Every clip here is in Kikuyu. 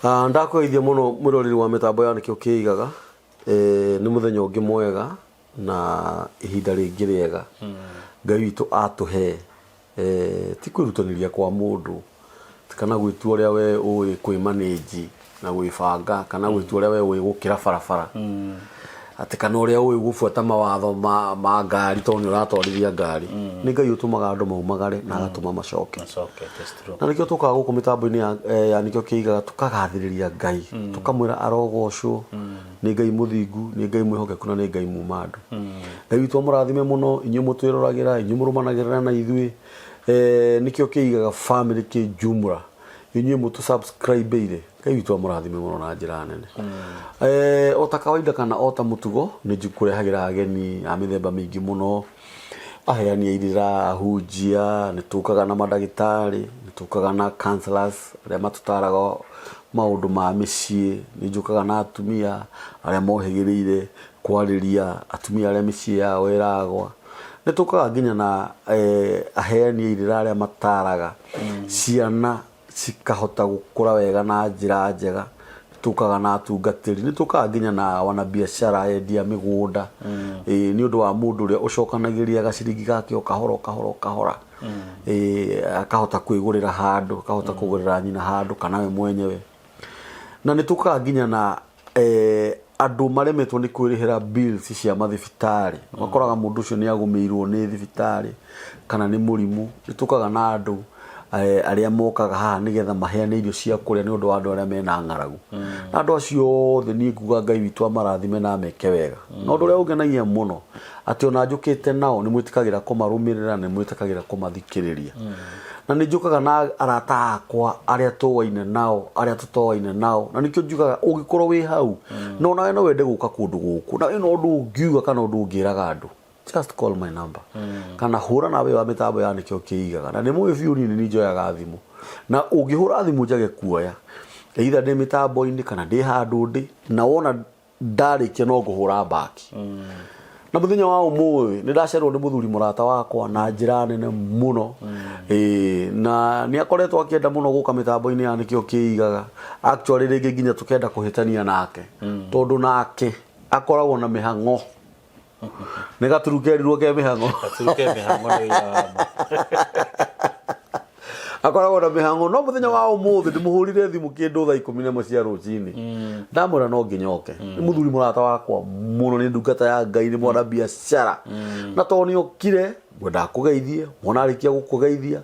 Ah, ndakũgeithia mũno mwĩroreri wa mĩtambo ya nĩkĩo kĩigaga. Eh, nĩ mũthenya ũngĩ mwega na ihinda rĩngĩ rĩega Ngai witũ atũhe. Eh, ti kwĩrutanĩria kwa mũndũ kana gwĩtua ũrĩa we ũĩ kwĩmanĩnji na gwĩbanga kana gwĩtua ũrĩa we ũĩ gũkĩra barabara atĩ kana ũrĩa ũĩ gũbuata mawatho ma, ma ngari tondũ nĩ ũratwarithia ngari. Nĩ Ngai ũtũmaga andũ maumagare na agatũma macoke. Macoke, that's true. Na nĩkĩo tũkaga gũkũ mĩtambo-inĩ ya, ya nĩkĩo kĩigaga tũkagathĩrĩria Ngai, tũkamwĩra arogocwo nĩ Ngai mũthingu, nĩ Ngai mwĩhokeku na nĩ Ngai muma andũ. Ngai witũ amũrathime mũno inyuĩ mũtwĩroragĩra, inyuĩ mũrũmanagĩrĩra na ithuĩ. Nĩkĩo kĩigaga family kĩ jumla, inyuĩ mũtũ subscribe-ire. Ngai witũ amũrathime mũno na njĩra nene. O ta kawaida kana o ta mũtugo, nĩ njikũrehagĩra ageni a mĩthemba mĩingĩ mũno, aheani a irĩra, ahunjia, nĩ tũkaga na mandagĩtarĩ, nĩ tũkaga na counselors arĩa matũtaraga maũndũ ma mĩciĩ, nĩ njũkaga na atumia arĩa mohĩgĩrĩire kwarĩria atumia arĩa mĩciĩ yao ĩragwa. Nĩ tũkaga nginya na aheani a irĩra arĩa mataraga ciana cikahota gũkũra wega na njĩra njega. Nĩ tũkaga na atungatĩri, nĩ tũkaga nginya na wanabiacara, endia mĩgũnda, ĩĩ, nĩ ũndũ wa mũndũ ũrĩa ũcokanagĩria gaciringi gake o kahora o kahora o kahora, ĩĩ, akahota kwĩgũrĩra handũ, akahota kũgũrĩra nyina handũ kana we mwenyewe. Na nĩ tũkaga nginya na andũ maremetwo nĩ kwĩrĩhĩra bills cia mathibitarĩ. Ũgakoraga mũndũ ũcio nĩ agũmĩirwo nĩ thibitarĩ kana nĩ mũrimũ. Nĩ tũkaga na andũ arĩa mokaga haha nĩgetha maheane irio cia kũrĩa nĩ ũndũ wa andũ arĩa mena ng'aragu. Na andũ acio othe niĩ nguga Ngai witũ amarathime na ameke wega. Na ũndũ ũrĩa ũngenagia mũno atĩ ona njũkĩte nao nĩ mwĩtĩkagĩra kũmarũmĩrĩra, nĩ mwĩtĩkagĩra kũmathikĩrĩria. Na nĩ njũkaga na arata akwa arĩa tũwaine nao, arĩa tũtoaine nao, na nĩkĩo njugaga ũngĩkorwo wĩ hau no nawe no wende gũka kũndũ gũkũ na wĩna ũndũ ũngiuga kana ũndũ ũngĩraga andũ, just call my number kana hũra namba ĩyo ya mĩtambo ya nĩkĩo kĩigaga. Na nĩ mũĩ biũ niĩ nĩ niĩ njoyaga thimũ, na ũngĩhũra thimũ njage kuoya either ndĩ mĩtambo-inĩ kana ndĩ handũ ndĩ, na wona ndarĩkia no ngũhũra mbaki. Na mũthenya wa ũmũthĩ nĩ ndacerwo nĩ mũthuri mũrata wakwa na njĩra nene mũno. Ĩĩ, na nĩ akoretwo akĩenda mũno gũka mĩtambo-inĩ ya nĩkĩo kĩigaga. Actually rĩngĩ nginya tũkenda kũhĩtania nake tondũ nake akoragwo na mĩhang'o. Nĩ gaturu kerirwo ke mĩhang'o. Gaturu ke mĩhang'o nĩ ũira wa ma. Akoragwo na mĩhang'o, no mũthenya wa ũmũthĩ ndĩmũhũrire thimũ kĩndũ thaa 11 cia rũcinĩ, ndamwĩra no nginya oke. Nĩ mũthuri mũrata wakwa mũno, nĩ ndungata ya Ngai, nĩ mwana biacara, na tondũ nĩ okire ngwenda akũgeithie. Mwana arĩkia gũkũgeithia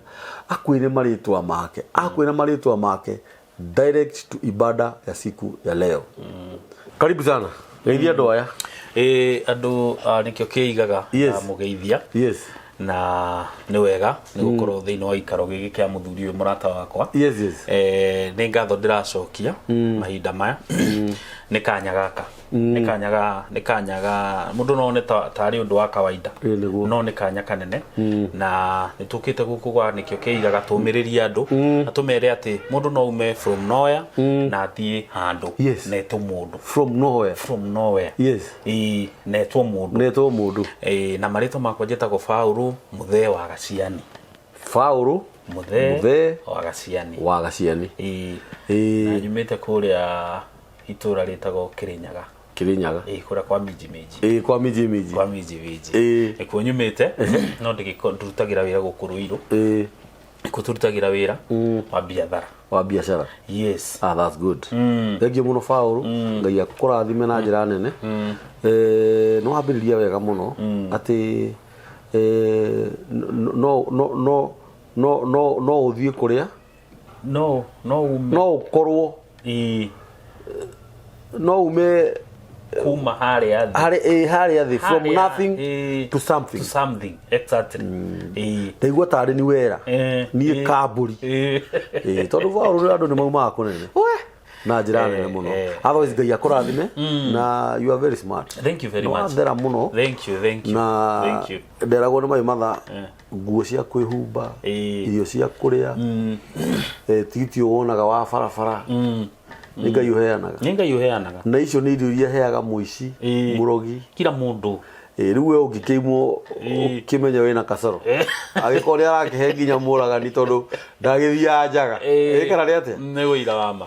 akwĩre marĩtwa make, akwĩra marĩtwa make direct to ibada ya siku ya leo. Karibu sana, geithia andũ aya. Ĩĩ, andũ a nĩkĩo kĩigaga ndamũgeithia. Na nĩ wega nĩ gũkorwo thĩinĩ wa ikaro gĩkĩ kĩa mũthuri ũyũ mũrata wakwa. Yes, yes. Nĩ ngatho ndĩracokia mahinda maya. Nĩ kanya gaka. Nĩ kanya ga, nĩ kanya ga mũndũ no one tarĩ ũndũ wa kawaida. Ĩĩ, nĩguo. No nĩ kanya kanene. Na nĩ tũkĩte gũkũ gwa nĩkĩo kĩigaga tũmĩrĩrie andũ na tũmere atĩ mũndũ no ume from nowhere na athiĩ handũ na etwo mũndũ. From nowhere. From nowhere. Ĩĩ, na etwo mũndũ. Na etwo mũndũ. Ĩĩ, na marĩtwa makwa njĩtagwo Paũlũ Mũthee wa Gaciani. Paũlũ Mũthee Mũthee wa Gaciani. wa Gaciani. Ĩĩ. Ĩĩ. Na nyumĩte kũrĩa itũra rĩtagwo Kĩrĩnyaga. Kĩrĩnyaga. Ĩĩ, kũrĩa kwa Minji Minji. Ĩĩ, kwa Minji Minji. Kwa Minji Minji. Ĩĩ. Nĩkuo nyumĩte, no ndĩrutagĩra wĩra gũkũ Ruiru. Ĩĩ. Nĩkuo tũrutagĩra wĩra wa biathara. Wa biacara. Yes. Ah, that's good. Thank you mũno Paũlũ. Ngai akũrathime na njĩra nene. Nĩ wambĩrĩria wega mũno atĩ no no no no no no ũthiĩ kũrĩa No, no ume. No ũkorwo. Ĩĩ. No ume kuma harĩa thĩ. Harĩ, ĩĩ, harĩa thĩ, from Harĩa, nothing ĩĩ, to something. To something, exactly. Ĩĩ. Ndaigua tarĩ ni wera. Niĩ kambũri. Ĩĩ, tondũ Paũlũ andũ nĩ maumaga kũnene. Na njĩra nene mũno. Otherwise Ngai akũrathime na you are very smart. Thank you very Nĩ much. wathera mũno. Thank you, thank you. Na Thank you. nderagwo nĩ mai matha nguo cia kwĩhumba, irio cia kũrĩa, tigiti ũwonaga wa barabara, nĩ Ngai ũheanaga. Nĩ Ngai ũheanaga. Na icio nĩ irio iria heaga mũici, mũrogi, kila mũndũ. Ĩ, rĩu we ũngĩkĩimwo ũkĩmenye wĩna kasoro angĩkorwo nĩ arakĩhe nginya mũragani tondũ ndagĩthiaga njaga. Ĩ, kana nĩ atĩa? Nĩ ũira wa ma.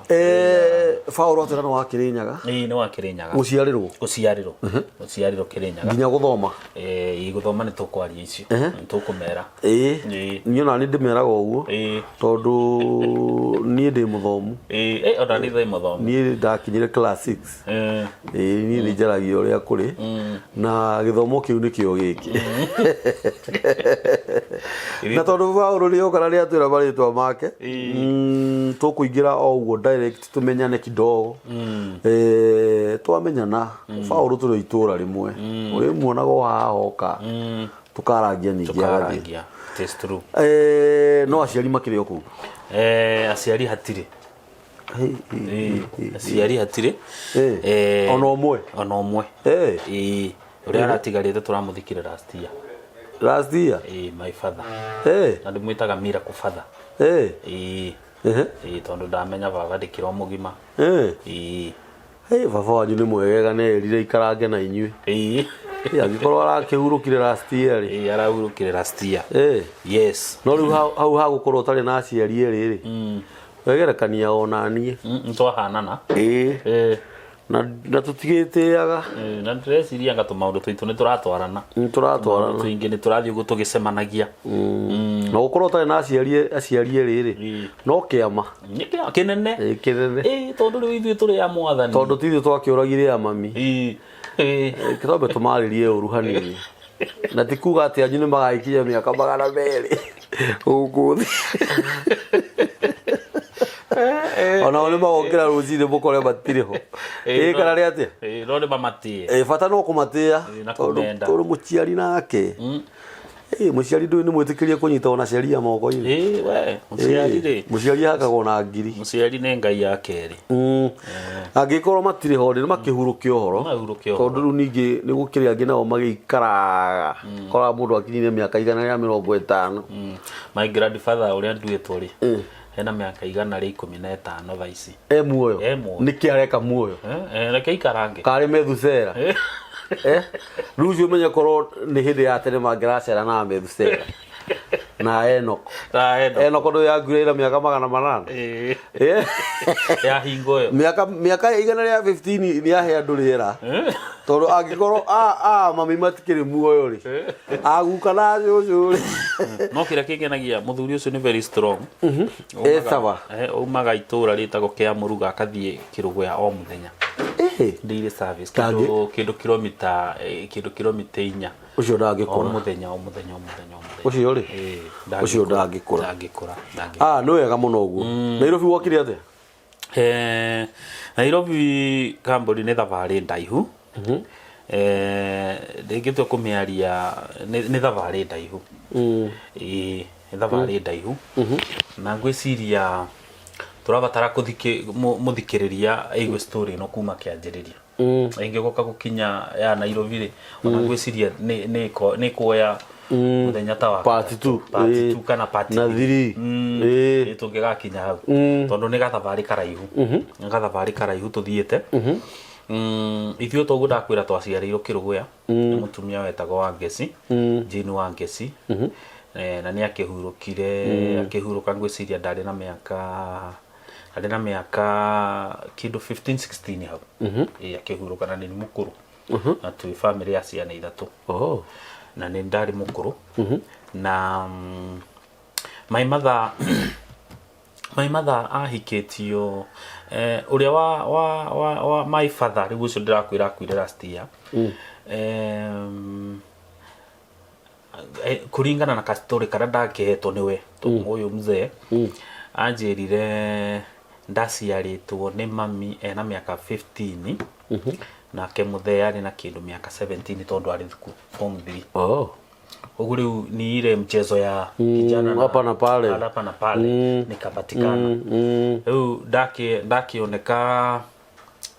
Paũlũ atwĩra nĩ wa Kĩrĩnyaga. Ĩĩ, nĩ wa Kĩrĩnyaga. Gũciarĩrwo? Gũciarĩrwo, gũciarĩrwo Kĩrĩnyaga. Nginya gũthoma? Ĩĩ, gũthoma nĩ tũkwaria icio, nĩ tũkũmera. Ĩĩ. Ĩĩ. Niĩ ona niĩ ndĩmeraga ũguo tondũ niĩ ndĩ mũthomu. Ĩĩ, ona niĩ ndĩ mũthomu. Niĩ ndakinyire class 6. Ĩĩ, niĩ nĩ njaragia ũrĩa kũrĩ na gĩthomo kĩu nĩkĩo gĩkĩ, na tondũ Paũlũ nĩ oka na nĩ atwĩra marĩtwa make, tũkũingĩra o ũguo direct tũmenyane kidogo. Twamenyana Paũlũ tũrĩ o itũra rĩmwe, ũrĩmuonaga o haha oka tũkarangia ningĩ agathiĩ. Tũkarangia. It is true. No aciari makĩrĩ o kũu? Aciari hatirĩ. Aciari hatirĩ. Ona ũmwe? Ona ũmwe. Ĩĩ, ũrĩa aratigarĩte tũramũthikire last year. Last year? Ĩĩ, my father. Na ndĩmwĩtaga miracle father. Ĩĩ. Ĩĩ, tondũ ndamenya baba ndĩkĩrĩ o mũgima. Ĩĩ. Hey, baba wanyu nĩ mwegega nĩ erire ikarange na inyuĩ. Ĩĩ. Angĩkorwo arakĩhurũkire last year rĩ. Ĩĩ, arahurũkire last year. Yes. No rĩu hau hagũkorwo ũtarĩ na aciari erĩ rĩ, wegerekania o na niĩ. Nĩtwahanana. Ĩĩ. Na tũtigĩtĩaga. Na ndĩreciria anga tũmaũndũ tũitũ nĩtũratwarana. Nĩtũratwarana. Tũmaũndũ tũingĩ nĩtũrathiĩ ũguo tũgĩcemanagia. Na gũkorwo ũtarĩ na aciari erĩ rĩ, no kĩama. Nĩ kĩama kĩnene. Ĩĩ, kĩnene. Ĩĩ, tondũ rĩu ithuĩ tũrĩ a Mwathani. Tondũ ti ithuĩ twakĩũragire a mami. Ĩĩ. Ĩĩ. Reke twambe tũmarĩrie ũru hanini. Na ti kuga atĩ anyu nĩ magagĩkinya mĩaka 200 gũkũ thĩ. Onao nĩ magokĩra rũcinĩ mũkore matirĩ ho. Ĩĩ, kana nĩ atĩa? Ĩĩ, no nĩ mamatĩe. Ĩĩ, bata no kũmatĩa. Ĩĩ, na Tondũ kũmenda. tondũ mũciari nake. Ĩĩ, mũciari ndũĩ nĩ mwĩtĩkĩrie kũnyita ona sheria moko-inĩ. Ĩĩ, we, mũciari rĩ. Mũciari ahakagwo na ngiri. Mũciari nĩ Ngai ya kerĩ. Angĩkorwo matirĩ ho rĩ, nĩmakĩhurũke ũhoro. Mahurũke ũhoro. Tondũ rĩu ningĩ nĩ gũkĩrĩ angĩ nao magĩikaraga. Koraga mũndũ akinyire mĩaka 150. My grandfather ũrĩa nduĩtwo rĩ, ena mĩaka 115 thaa ici. E muoyo? E muoyo. Nĩkĩ areka muoyo? Reke ikarange. Karĩ Methusela. Rĩu ũcio ũmenye korwo nĩ hĩndĩ ya tene mangĩracera na Methusela na Enoko. Na Enoko. Enoko ndũĩ yakuire ĩna mĩaka 800. Ya hingo ĩyo. Mĩaka 115 nĩ yahe andũ rĩera. Tondũ angĩkorwo a mami matikĩrĩ muoyo rĩ, aguka na cũcũ rĩ. No kĩrĩa kĩngenagia mũthuri ũcio nĩ very strong. Sawa. Aumaga itũra rĩtagwo Kĩamũruga akathiĩ Kĩrũgũya o mũthenya. Daily service. Kĩndũ kilomita, kĩndũ kilomita 4. Ũcio ndangĩkũra. O mũthenya, o mũthenya, o mũthenya, o mũthenya. Ũcio rĩ? Ũcio ndangĩkũra. Ndangĩkũra, ndangĩkũra. Nĩ wega mũno ũguo. Nairobi wokire atĩa? Nairobi kambuni nĩ thabarĩ ndaihu. Ndĩngĩtua kũmĩaria, nĩ thabarĩ ndaihu. Ĩĩ, nĩ thabarĩ ndaihu. Na ngwĩciria tũrabatara mũthikĩrĩria aigue story ĩno kuma kĩanjĩrĩria. Rĩngĩ gũka gũkinya ya Nairobi rĩ, ona ngwĩciria nĩ kuoya mũthenya ta wa Part 2. Part 2 kana part Na 3. 3. Ĩĩ, tũngĩgakinya hau. Tondũ nĩ gathabarĩ karaihu. Nĩ gathabarĩ karaihu tũthiĩte. Ithuĩ toguo ndakwĩra twaciarĩirwo Kĩrũgũya nĩ mũtumia wetagwo Wangeci, Jane Wangeci. Na nĩ akĩhurũkire, akĩhurũka ngwĩciria ndarĩ na mĩaka, ndarĩ na mĩaka kĩndũ 15, 16 hau. Ĩĩ, akĩhurũka na nĩ mũkũrũ. Na twĩ family ya ciana ithatũ. Na nĩ ndarĩ mũkũrũ. Na my mother, my mother ahikĩtio, ũrĩa wa my father, rĩu ũcio ndĩrakwĩra akuire last year. Kũringana na kastori karĩa ndakĩhetwo nĩwe, ũyũ mzee, anjĩrire ndaciarĩtwo nĩ mami ena mĩaka 15, nake mũthee arĩ na kĩndũ mĩaka 17 tondũ arĩ thukuru form 3. Ũguo rĩu ni ile mchezo ya kijana na hapa na pale. Hapa na pale, nikapatikana. Rĩu ndakĩoneka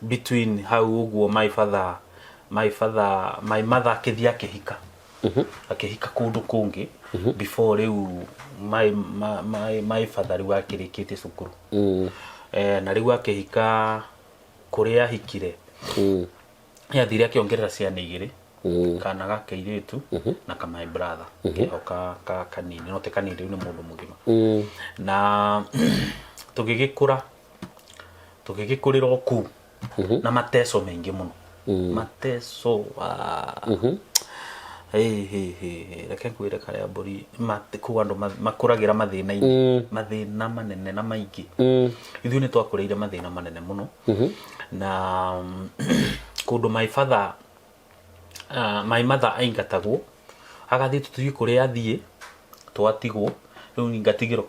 between hau ũguo my father, my father, my mother akĩthiĩ akĩhika. Akĩhika kũndũ kũngĩ before rĩu my father rĩu akĩrĩkĩtie cukuru. Na rĩu akĩhika kũrĩa ahikire. Nĩathire akĩongerera ciana igĩrĩ. Kana ga kairĩtu na ka my brother keho ka ka kanini, no ti kanini, rĩu nĩ mũndũ mũgima. Na tũgĩgĩkũra, tũgĩgĩkũrĩra o kũu na mateso maingĩ mũno, mateso, ah. Hey, hey, hey, hey. Reke ngwĩre karĩa mbũri kũu andũ makũragĩra mathĩna-inĩ, mathĩna manene na maingĩ. Ithuĩ nĩ twakũrĩire mathĩna manene mũno na kũndũ my father, my mother aingatagwo agathiĩ, tũthiĩ kũrĩa athiĩ, twatigwo. Rĩu ngatigĩrwo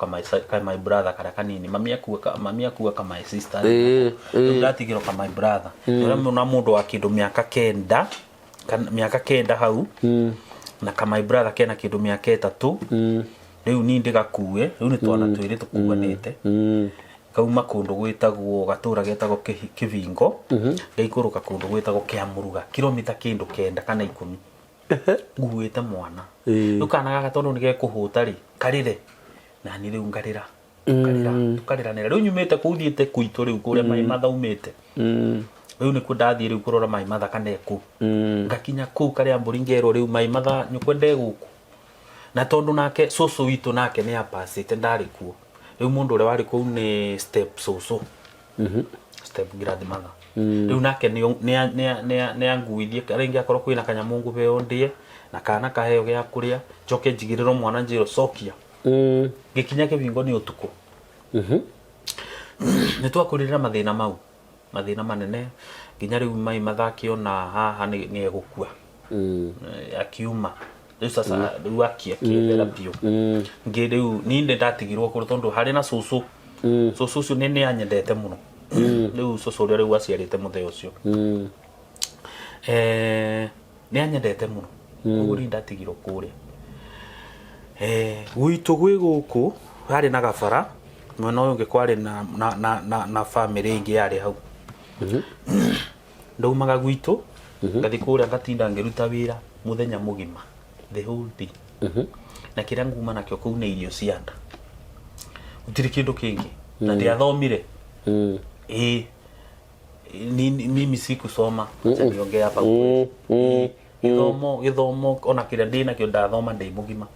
ka my brother karĩa kanini. Mami akua mami akua ka my sister. Rĩu ndatigĩrwo ka my brother ũrĩa na mũndũ wa kĩndũ mĩaka 9, mĩaka 9 hau, na ka my brother kena kĩndũ mĩaka 3. Rĩu ni ndĩgakue, rĩu nĩ twana twĩrĩ tũkuanĩte. Kauma kũndũ gwĩtagwo gatũra getagwo Kĩbingo, ngaikũrũka kũndũ gwĩtagwo Kĩamũruga, kilomita kĩndũ 9 kana 10, nguĩte mwana. Rĩu kana gaka, tondũ nĩ gekũhũta rĩ, karĩre nani, rĩu ngarĩra, tũkarĩra, tũkarĩranĩra. Rĩu nyumĩte kũu thiĩte gwitũ, rĩu kũrĩa my mother umĩte. Rĩu nĩkuo ndathiĩ rĩu kũrora my mother kana ekũ. Ngakinya kũu karĩa mbũri, ngerwo rĩu my mother nyũkwe ndegũkũ, na tondũ nake cũcũ witũ nake nĩ apacĩte, ndarĩ kuo. Rĩu mũndũ ũrĩa warĩ kũu nĩ step cũcũ, step grandmother. Rĩu nake nĩ anguithie rĩngĩ, akorwo kwĩna kanyamũ ngũbeo ndĩe na kana kaheo gĩa kũrĩa, njoke njigĩrĩrwo mwana, njĩrwo cokia. Ngĩkinya Kĩbingo nĩ ũtukũ. Nĩ twakũrĩrĩra mathĩna mau, mathĩna manene, nginya rĩu mai mathakĩona haha nĩ egũkua. Akiuma rĩu sasa, rĩu akĩethera biũ. Ngĩ rĩu niĩ nĩ ndatigirwo kũrĩ tondũ harĩ na cũcũ. Cũcũ ũcio nĩ anyendete mũno. Rĩu cũcũ ũrĩa rĩu aciarĩte mũthee ũcio, nĩ anyendete mũno, koguo niĩ ndatigirwo kũrĩa. Gwitũ gwĩ gũkũ harĩ na gabara, mwena ũyũ ũngĩ kwarĩ na bamĩrĩ ĩngĩ yarĩ hau. Ndaumaga gwitũ ngathiĩ kũrĩa, ngatinda ngĩruta wĩra mũthenya mũgima, the whole day, na kĩrĩa nguma nakĩo kũu nĩ irio cia nda, gũtirĩ kĩndũ kĩngĩ, na ndiathomire. Ĩĩ, mimi sikusoma, acha niongee hapa ukweli. Ĩĩ, gĩthomo ona kĩrĩa ndĩ nakĩo, ndathoma ndĩ mũgima.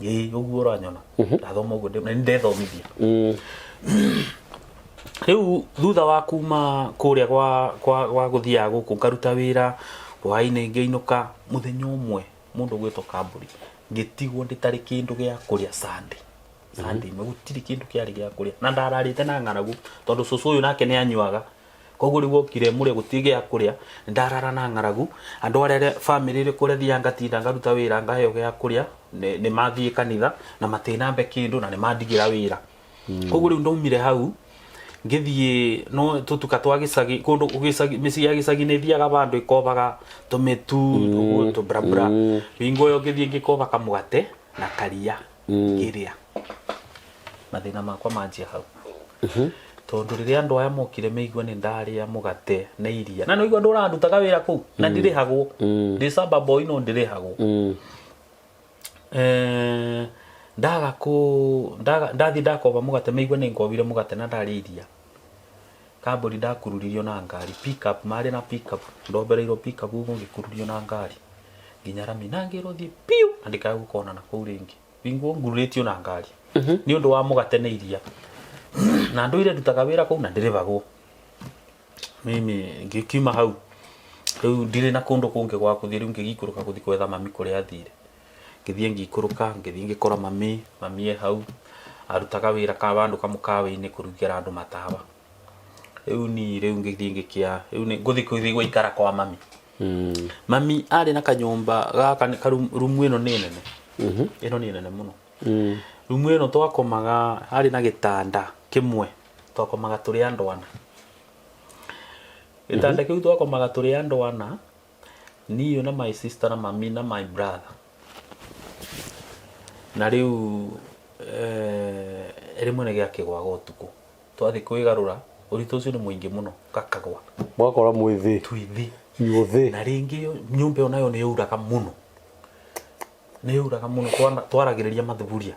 Ĩĩ, ũguo ũranyona ndathoma ũguo na nĩ ndethomithia. Rĩu thutha wa kuma kũrĩa gwa gũthiaga gũkũ ngaruta wĩra hwaĩ-inĩ, ngĩinũka mũthenya ũmwe, mũndũ ũgwĩtwo Kambũri, ngĩtigwo ndĩtarĩ kĩndũ gĩa kũrĩa. Sunday ĩmwe gũtirĩ kĩndũ kĩarĩ gĩa kũrĩa, na ndararĩte na ng'aragu tondũ cũcũ ũyũ nake nĩ anyuaga, koguo rĩu okire mũrĩa gũtirĩ gĩa kũrĩa, ndarara na ng'aragu. Andũ arĩa bamĩrĩ ĩrĩ kũrĩa thiaga ngatinda ngaruta wĩra ngaheo gĩa kũrĩa nĩ mathiĩ kanitha na matinambe kĩndũ na nĩ mandigĩra wĩra. Koguo rĩu ndaumire hau ngĩthiĩ no tũtuka twa gĩcagi, kũndũ gĩcagi, mĩciĩ ya gĩcagi nĩ thiaga vandũ ĩkobaga tũmĩtu ũguo tũbrabra. Hingo ĩyo ngĩthiĩ ngĩkoba kamũgate na karia ngĩrĩa. Mathĩna makwa manjia hau, tondũ rĩrĩa andũ aya mokire meigua nĩ ndarĩa mũgate na iria, na nĩigua ndũrandutaga wĩra kũu na ndirĩhagwo, ndĩ samba boy no ndirĩhagwo. Ndaga kũ ndaga ndathiĩ ndakoba mũgate, meigua nĩ ngobire mũgate na ndarĩa iria, kambũri, ndakururirio na ngari, pick up, marĩ na pick up, ndombereirwo pick up ũguo, ngĩkururio na ngari nginya rami na ngĩrwo thiĩ piu na ndikae gũkona na kũu rĩngĩ. Ringwo ngururĩtio na ngari nĩ ũndũ wa mũgate na iria, na ndũire ndutaga wĩra kũu na ndĩrĩhagwo. Mimi ngĩkiuma hau, rĩu ndirĩ na kũndũ kũngĩ gwa gũthiĩ. Rĩu ngĩgĩikũrũka gũthiĩ gwetha mami kũrĩa athire. Ngĩthiĩ ngĩikũrũka, ngĩthiĩ ngĩkora mami. Mami e hau arutaga wĩra ka vandũ kamũkawa-inĩ kũrugĩra andũ matawa. Rĩu niĩ rĩu ngĩthiĩ ngĩkĩa rĩu nĩ ngũthiĩ gũthiĩ gũikara kwa mami. Mami arĩ na kanyũmba gaka rumu ĩno nĩ nene, ĩno nĩ nene mũno. Rumu ĩno twakomaga, harĩ na gĩtanda kĩmwe, twakomaga tũrĩ andũ ana. Gĩtanda kĩu twakomaga tũrĩ andũ ana, niĩ na my sister na mami na my brother. Na rĩu rĩmwe nĩ gĩakĩgwaga ũtukũ, twathiĩ kwĩgarũra, ũritũ ũcio nĩ mũingĩ mũno, gakagwa. Mũgakora mwĩ thĩ. Twĩ thĩ. Inyuothe. Na rĩngĩ nyũmba ĩyo nayo nĩ yauraga mũno, nĩ yauraga mũno. Twaragĩrĩria mathuburia,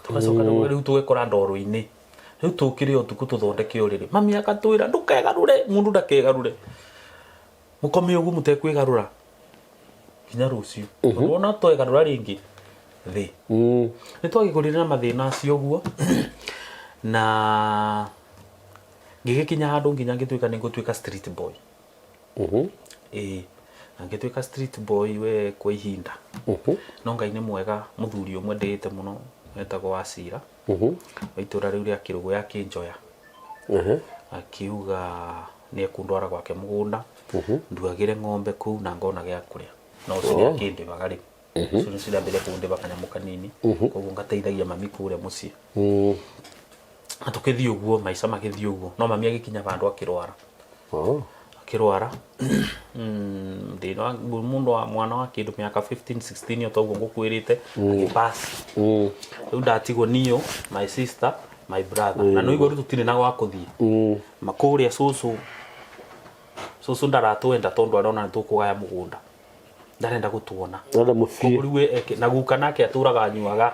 tũgacoka rĩu tũgekora ndoro-inĩ. Rĩu tũkĩre ũtukũ tũthondeke ũrĩrĩ, mami akatwĩra, "Ndũkegarũre, mũndũ ndakegarũre, mũkome ũguo mũtekwĩgarũra." Nginya rũciũ tondũ wona twegarũra rĩngĩ thĩ. Nĩ twagĩkũrire na mathĩna acio ũguo, na ngĩgĩkinya handũ nginya ngĩtuĩka nĩ ngũtuĩka street boy. Ĩĩ, na ngĩtuĩka street boy we kwa ihinda. No Ngai nĩ mwega, mũthuri ũmwe ndĩĩte mũno wetagwo Wacira wa itũra rĩu rĩa Kĩrũgũ ya Kĩnjoya, akiuga nĩ ekũndwara gwake mũgũnda nduagĩre ng'ombe kũu na ngona gĩa kũrĩa. No ũcio nĩ akĩndĩbaga rĩu, ũcio nĩ cirambĩrĩria kũndĩba kanyamũ kanini, koguo ngateithagia mami kũrĩa mũciĩ. Na tũkĩthiĩ ũguo, maica magĩthiĩ ũguo, no mami agĩkinya vandũ akĩrwara. Akĩrwara ndĩ na mũndũ wa mwana wa kĩndũ mĩaka 15 16 o toguo ngũkwĩrĩte, agĩpass. Rĩu ndatigwo niyo, my sister, my brother, na nĩũigua rĩu tũtirĩ na gwa kũthiĩ. Kũrĩa cũcũ, cũcũ ndaratwenda tondũ arona nĩ tũkũgaya mũgũnda, ndarenda gũtuona. Arenda mũthiĩ. Koguo rĩu na guka nake atũraga anyuaga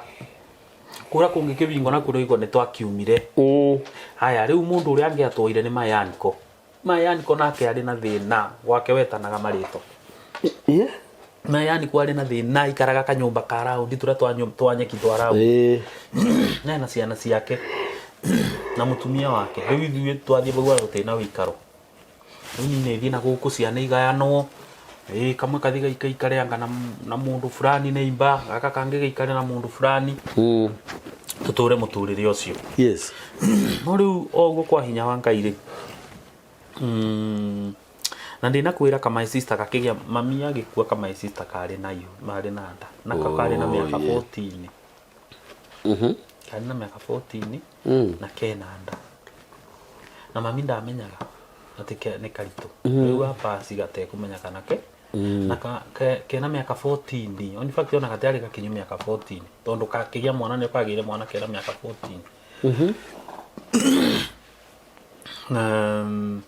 kũrĩa kũngĩ kĩbingo, na kũrĩa igua nĩ twakiumire. Haya, rĩu mũndũ ũrĩa angĩatwoire nĩ Mayaniko. Mayaniko nake arĩ na thĩna gwake wetanaga marĩtwa. Mayaniko arĩ na thĩna, aikaraga kanyũmba ka raundi tũrĩa twa nyeki twa raundi. Na ena ciana ciake na mũtumia wake. Rĩu ithuĩ twathiĩ bau gũtirĩ na ũikaro. Rĩu niĩ nĩthiĩ na gũkũ ciana igayanwo, ĩĩ kamwe kathiĩ gaikaikare anga na mũndũ fulani neighbor, gaka kangĩ gaikare na mũndũ fulani. Tũtũre mũtũrĩre ũcio. No rĩu o ũguo kwa hinya wa Ngai rĩ, na ndĩnakwĩra ka my sister gakĩgĩa, mami agĩkua ka my sister karĩ na ihu, marĩ na nda, nako karĩ na mĩaka 14. Karĩ na mĩaka 14 na kena nda. Na mami ndamenyaga atĩ nĩ karitũ. Rĩu apasi gatekũmenya kana ke na kena mĩaka 14. In fact ona gatiarĩ gakinyu mĩaka 14, tondũ kakĩgĩa mwana nĩ kagĩire mwana kena mĩaka 14.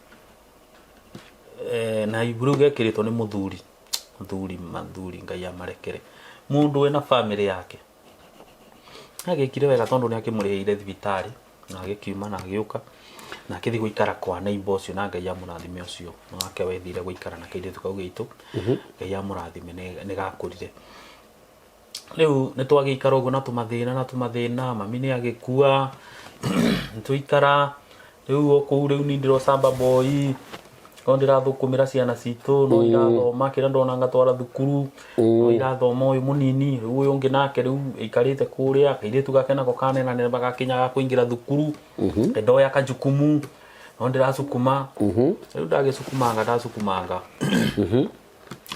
Na ibu rĩu gekĩrĩtwo nĩ mũthuri, mũthuri mathuri Ngai amarekere, mũndũ wĩna family yake. Agĩkire wega tondũ nĩ akĩmũrĩhĩire thibitarĩ na agĩkiuma na agĩũka na akĩthiĩ gũikara kwa neighbor ũcio, na Ngai amũrathime ũcio wake wethire gũikara na kairĩtu kau gaitũ. Ngai amũrathime nĩ gakũrire. Rĩu nĩ twagĩikara ũguo na tũmathĩna na tũmathĩna, mami nĩ agĩkua, nĩ tũikara rĩu o kũu. Rĩu niĩ ndĩrocamba boy, no ndĩrathũkũmĩra ciana citũ, no irathoma, kĩrĩa ndona ngatwara thukuru, no irathoma ũyũ mũnini. Rĩu ũyũ ũngĩ nake rĩu aikarĩte kũrĩa, kairĩtu gake nako kanenanene gakinya ga kũingĩra thukuru, ndoya kajukumu, no ndĩracukuma. Rĩu ndagĩcukumanga, ndacukumanga,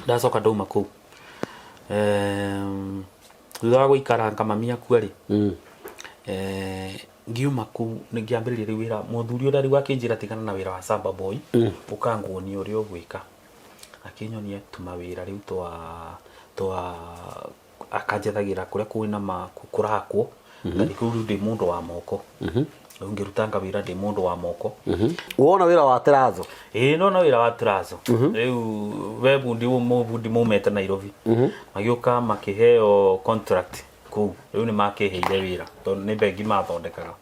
ndacoka ndauma kũu. Thutha wa gũikaranga mami akua rĩ, ngiuma kũu nĩ ngĩambĩrĩria rĩu wĩra. Mũthuri ũrĩa rĩu akĩnjĩra tigana na wĩra wa samba boy, ũkanguonia ũrĩa ũgwĩka. Akĩnyonia tũmawĩra rĩu twa akanjethagĩra kũrĩa kwĩna ma kũrakwo, ngathiĩ kũu rĩu ndĩ mũndũ wa moko. Rĩu ngĩrutanga wĩra ndĩ mũndũ wa moko. Wona wĩra wa terazo? Ĩĩ, ndona wĩra wa terazo. Rĩu we bundi, mũbundi maumĩte Nairobi magĩũka makĩheo contract kũu. Rĩu nĩ makĩheire wĩra tondũ nĩ bengi mathondekaga.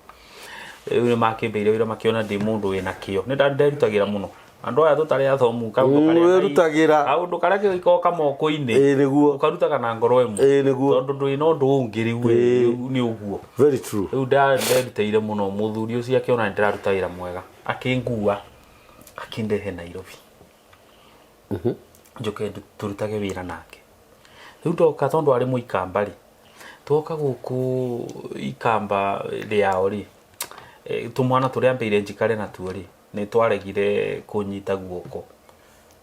Rĩu nĩ makĩmbeire wĩra, makĩona ndĩ mũndũ wĩna kĩo, nĩ nderutagĩra mũno. Andũ aya tũtarĩ athomu, kaũndũ karĩa Wĩrutagĩra. Kaũndũ karĩa gĩkoragwo kamoko-inĩ, Ĩĩ nĩguo. Ũkarutaga na ngoro ĩmwe, Ĩĩ nĩguo. Tondũ ndũrĩ na ũndũ ũngĩ rĩu. Rĩu nĩ ũguo. Very true. Rĩu nderutĩire mũno. Mũthuri ũcio akĩona nĩ ndĩraruta wĩra mwega, akĩngua akĩndehe Nairobi njoke tũrutage wĩra nake. Rĩu ndoka, tondũ arĩ mũikamba rĩ, twoka gũkũ ikamba rĩao rĩ, tũmwana tũrĩa ambĩire njikare natuo rĩ, nĩ twaregire kũnyita guoko.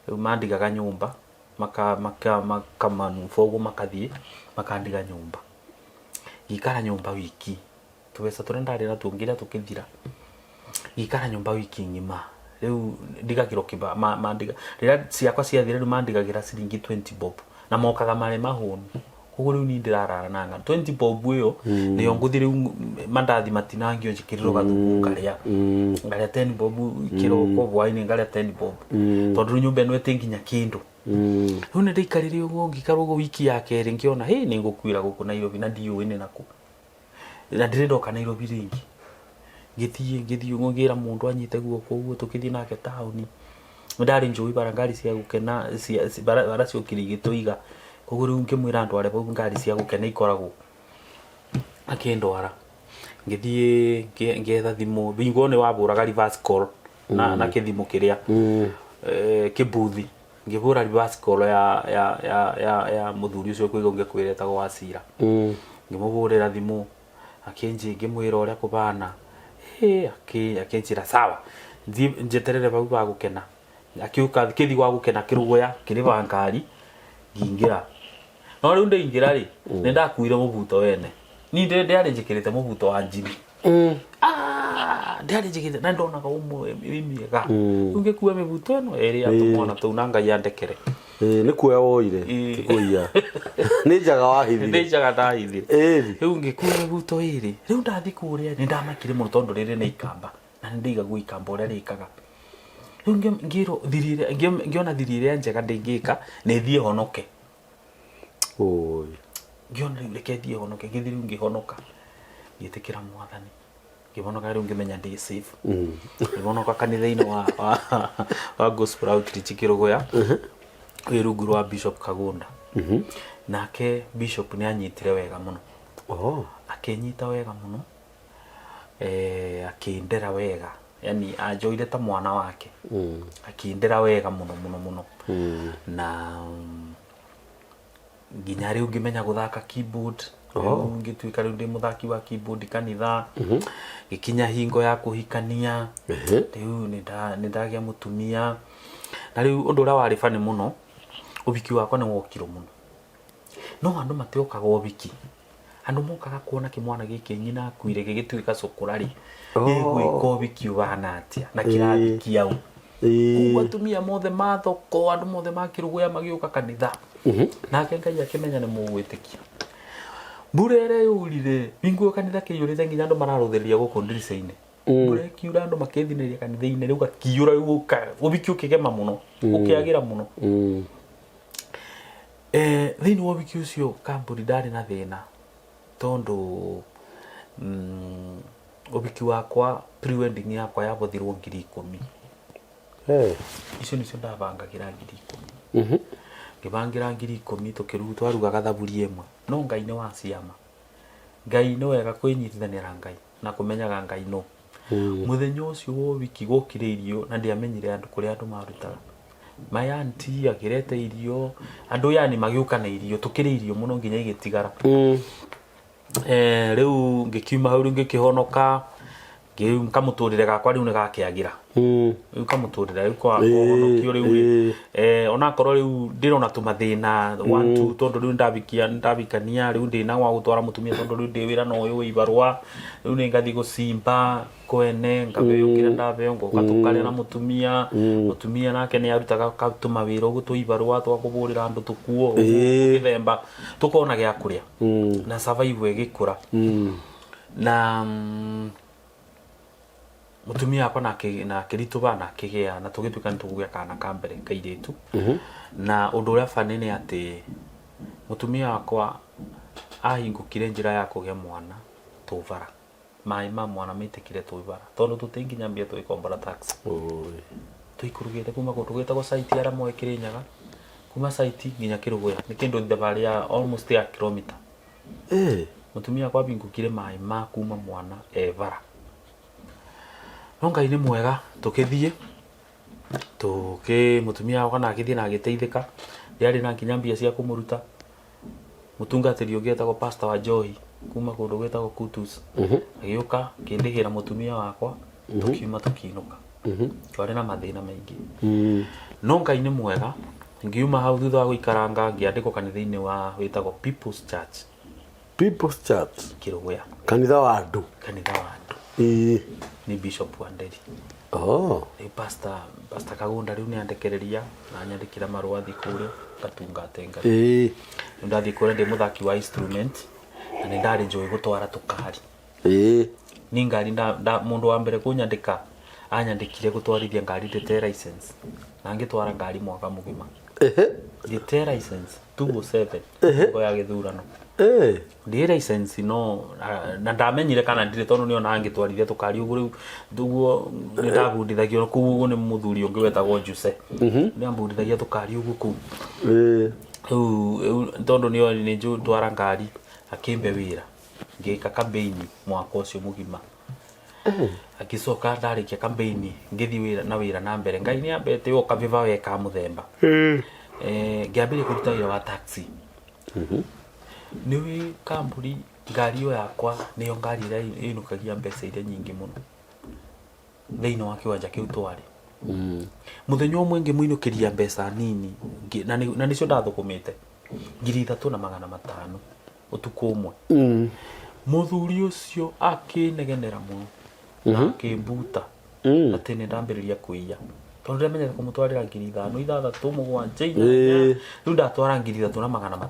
Rĩu mandigaga nyũmba, makamanuba ũguo, makathiĩ makandiga nyũmba. Ngĩikara nyũmba wiki, tũbeca tũrĩa ndarĩ natuo ngĩrĩa tũkĩthira. Ngĩikara nyũmba wiki ng'ima. Rĩu ndigagĩrwo mandiga rĩrĩa ciakwa ciathira, rĩu mandigagĩra ciringi 20 bob, na mokaga marĩ mahũnu. Koguo rĩu niĩ ndĩrarara na ng'ano 20 bob ĩyo nĩyo ngũthiĩ rĩu mandathi matinangio, njĩkĩrĩrwo gathubu, ngarĩa, ngarĩa 10 bob kĩroko, hwainĩ ngarĩa 10 bob, tondũ rĩu nyũmba ĩno ĩtĩ nginya kĩndũ. Rĩu nĩ ndaikarire ũguo, ngĩikara ũguo wiki ya kerĩ, ngĩona hĩ, nĩ ngũkuĩra gũkũ Nairobi na ndiũĩ nĩ nakũ, na ndirĩ ndoka Nairobi rĩngĩ. Ngĩthiĩ ũguo, ngĩra mũndũ anyite guoko ũguo, tũkĩthiĩ nake taũni. Nĩ ndarĩ njũĩ bara, ngari cia gũkena bara ciokire igĩtũiga. Koguo rĩu ngĩmwĩra ndware bau ngari cia gũkena ikoragwo. Akĩndwara ngĩthiĩ ngĩetha thimũ, hingo ĩyo nĩ wabũraga reverse call na kĩthimũ kĩrĩa kĩbuthi. Ngĩbũra reverse call ya mũthuri ũcio kũigua ngĩkwĩra etagwo Wacira. Ngĩmũbũrĩra thimũ akĩnjĩ ngĩmwĩra ũrĩa kũbana, akĩnjĩra sawa thiĩ njeterere bau ba gũkena. Akiuka kĩthi gwa gũkena kĩrũgũya kĩrĩba ngari ngĩingĩra. No rĩu ndaingĩra rĩ, nĩ ndakuire mũbuto wene. Niĩ ndĩarĩ njĩkĩrĩte mũbuto wa njini. Ah, ndĩarĩ njĩkĩrĩte na ndonaga ũmwe wĩ mĩega. Rĩu ngĩkua mĩbuto ĩno ĩrĩ ya tũmwana tũu na Ngai andekere. Ĩĩ, nĩ kuoya woire ti kũiya. Nĩ njaga wahithire. Nĩ njaga ndahithire. Rĩu ngĩkua mĩbuto ĩrĩ. Rĩu ndathiĩ kũrĩa nĩ ndamakire mũno tondũ rĩrĩ nĩ ikamba. Na nĩ ndĩigagua ikamba ũrĩa rĩkaga. Rĩu ngĩrwo thiri ĩrĩa ngĩona thiri ĩrĩa njega ndĩngĩka nĩ thiĩ honoke. Oi. Ngĩona rĩu reke thiĩ honoke, ngĩthiĩ rĩu ngĩhonoka. Ngĩtĩkĩra Mwathani. Ngĩhonoka rĩu ngĩmenya ndĩ safe. Ngĩhonoka kanitha-inĩ wa Gospel Outreach Kĩrũgũya. Wĩ rungu rwa Bishop Kagunda. Nake Bishop nĩ anyitire wega mũno. Akĩnyita wega mũno. Akĩndera wega. Yaani anjoire ta mwana wake. Akĩndera wega mũno mũno mũno. Na nginya rĩu ngĩmenya gũthaka keyboard. Rĩu ngĩtuĩka rĩu ndĩ mũthaki wa keyboard kanitha. Ngĩkinya hingo ya kũhikania. Rĩu nĩ ndagĩa mũtumia. Na rĩu ũndũ ũrĩa warĩ funny mũno, ũhiki wakwa nĩ wokirwo mũno. No andũ matiokaga ũhiki. Andũ mokaga kuona kĩmwana gĩkĩ nyina akuire gĩgĩtuĩka cũkũra rĩ, gĩgwĩka ũhiki ũhana atĩa na kĩrahikia ũ. Koguo atumia mothe ma thoko, andũ mothe ma kĩrũgũya magĩũka kanitha. Nake Ngai akĩmenya nĩ mũgwĩtĩkia. Mbura ĩrĩa yaurire, hingo ĩyo kanitha kĩiyũrĩte nginya andũ mararũthĩrĩria gũkũ ndirica-inĩ. Mbura ĩkiura andũ makĩthinĩria kanitha-inĩ, rĩu gakiura rĩu ũhiki ũkĩgema mũno, ũkĩagĩra mũno. Thĩinĩ wa ũhiki ũcio kambuni ndarĩ na thĩna tondũ ũhiki wakwa pre wedding yakwa yabũthirwo 10,000. Icio nĩcio ndabangagĩra 10,000. Ngĩbangĩra 10,000 tũkĩruga twarugaga thaburia ĩmwe. No Ngai nĩ wa ciama. Ngai nĩ wega kwĩnyitithania na Ngai na kũmenyaga Ngai nũ. Mũthenya ũcio wa ũhiki gwokire irio na ndiamenyire andũ kũrĩa andũ marutaga. My auntie akĩrete irio, andũ yani magĩũka na irio, tũkĩrĩa irio mũno nginya igĩtigara. Rĩu ngĩkiuma hau rĩu ngĩkĩhonoka, rĩu kamũtũrĩre gakwa rĩu nĩ gakĩagĩra. Rĩu kamũtũrĩre rĩu kwa kũhonokio rĩu rĩ, onakorwo rĩu ndĩrona tũmathĩna one two tondũ rĩu ndabikia ndabikania rĩu ndĩna gwa gũtwara mũtumia tondũ rĩu ndĩ wĩra na ũyũ wĩ ibarũa, rĩu nĩ ngathiĩ gũcimba kwene ngabeo kĩrĩa ndabeo ngoka tũkarĩa na mũtumia, mũtumia nake nĩ arutaga tũmawĩra ũguo twa ibarũa twa kũbũrĩra andũ tũkuo ũguo gĩthemba tũkona gĩa kũrĩa na survive ĩgĩkũra. Na mũtumia wakwa na akĩritũha na akĩgĩa na tũgĩtuĩka nĩ tũkũgĩa kana ka mbere kairĩtu. Na ũndũ ũrĩa funny nĩ atĩ mũtumia wakwa ahingũkire njĩra ya kũgĩa mwana twĩ bara. Maĩ ma mwana maitĩkire twĩ bara tondũ tũtirĩ nginya mbia tũgĩkombora taxi. Tũikũrũkĩte kuma kũndũ gwĩtagwo site arĩa moĩ Kĩrĩnyaga, kuma site nginya Kĩrũgũya nĩ kĩndũ thabarĩ ya almost ya kilomita. Mũtumia wakwa ahingũkire maĩ ma kuma mwana e bara. No Ngai nĩ mwega tũkĩthiĩ, mũtumia wakwa na agĩthiĩ na agĩteithĩka, ndiarĩ na nginya mbia cia kũmũruta. Mũtungatĩri ũngĩ etagwo Pastor wa Njohi kuma kũndũ gwĩtagwo Kutus agĩũka akĩndĩhĩra mũtumia wakwa tũkiuma tũkĩinũka. Twarĩ na mathĩna maingĩ. No Ngai nĩ mwega, ngiuma hau thutha wa gũikaranga ngĩandĩkwo kanitha-inĩ wa wĩtagwo People's Church. People's Church. Kĩrũgũya. Kanitha wa andũ. Kanitha wa andũ. Nĩ Bishop Wanderi. Rĩu Pastor Kagunda rĩu nĩ andekereria na anyandĩkĩra marũa thiĩ kũrĩa ngatungate Ngai. Rĩu ndathiĩ kũrĩa ndĩ mũthaki wa instrument na nĩ ndarĩ njũĩ gũtwara tũkari. Ni ngari mũndũ wa mbere kũnyandĩka anyandĩkire gũtwarithia ngari ndĩte license na ngĩtwara ngari mwaka mũgima. Ndĩte license 207 hingo ya gĩthurano. Ndĩ license no na ndamenyire kana ndirĩ tondũ nĩona ngĩtwarithia tũkari ũguo rĩu ũguo nĩ ndabundithagio kũu ũguo nĩ mũthuri ũngĩ wetagwo Juse. Nĩ ambundithagia tũkari ũguo kũu. Rĩu tondũ nĩ nĩ njũĩ twara ngari akĩmbe wĩra ngĩka kambeini mwaka ũcio mũgima. Agĩcoka ndarĩkia kambeini ngĩthiĩ wĩra na wĩra na mbere. Ngai nĩ ambete o kaviva we ka mũthemba. Ngĩambĩrĩria kũruta wĩra wa taxi. Nĩ ũĩ kambuni ngari ĩyo yakwa nĩyo ngari ĩrĩa ĩinũkagia mbeca iria nyingĩ mũno thĩinĩ wa kĩwanja kĩu twarĩ. Mũthenya ũmwe ngĩmũinũkĩria mbeca nini na nĩcio ndathũkũmĩte 3500 ũtukũ ũmwe. Mũthuri ũcio akĩnegenera mũno na akĩmbuta atĩ nĩ ndambĩrĩria kũiya tondũ ndamenyete kũmũtwarĩra 5000, 6, 7, 8, rĩu ndatwara 3500.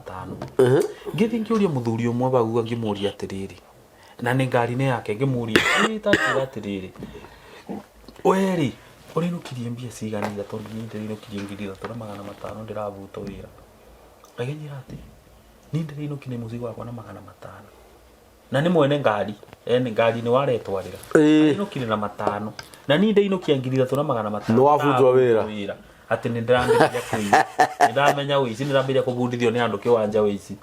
Ngĩthiĩ ngĩũria mũthuri ũmwe bau ngĩmũria atĩrĩrĩ, na nĩ ngari-inĩ yake ngĩmũria ta njĩra atĩrĩrĩ, we rĩ ũrainũkirie mbia cigana ira tondũ niĩ ndĩrainũkirie 3500 ndĩrabutwo wĩra. Agĩnjĩra atĩ niĩ ndĩrainũkirie mũciĩ gwakwa na 500 na nĩ mwene ngari ene ngari nĩ waretwarĩra. Ainũkire na 500 na niĩ ndainũkia 3500. Nĩ wabutwo wĩra. Atĩ nĩ ndĩrambĩrĩria kũiya, nĩ ndamenya ũici, nĩ ndambĩrĩria kũbundithio nĩ andũ kĩwanja ũici.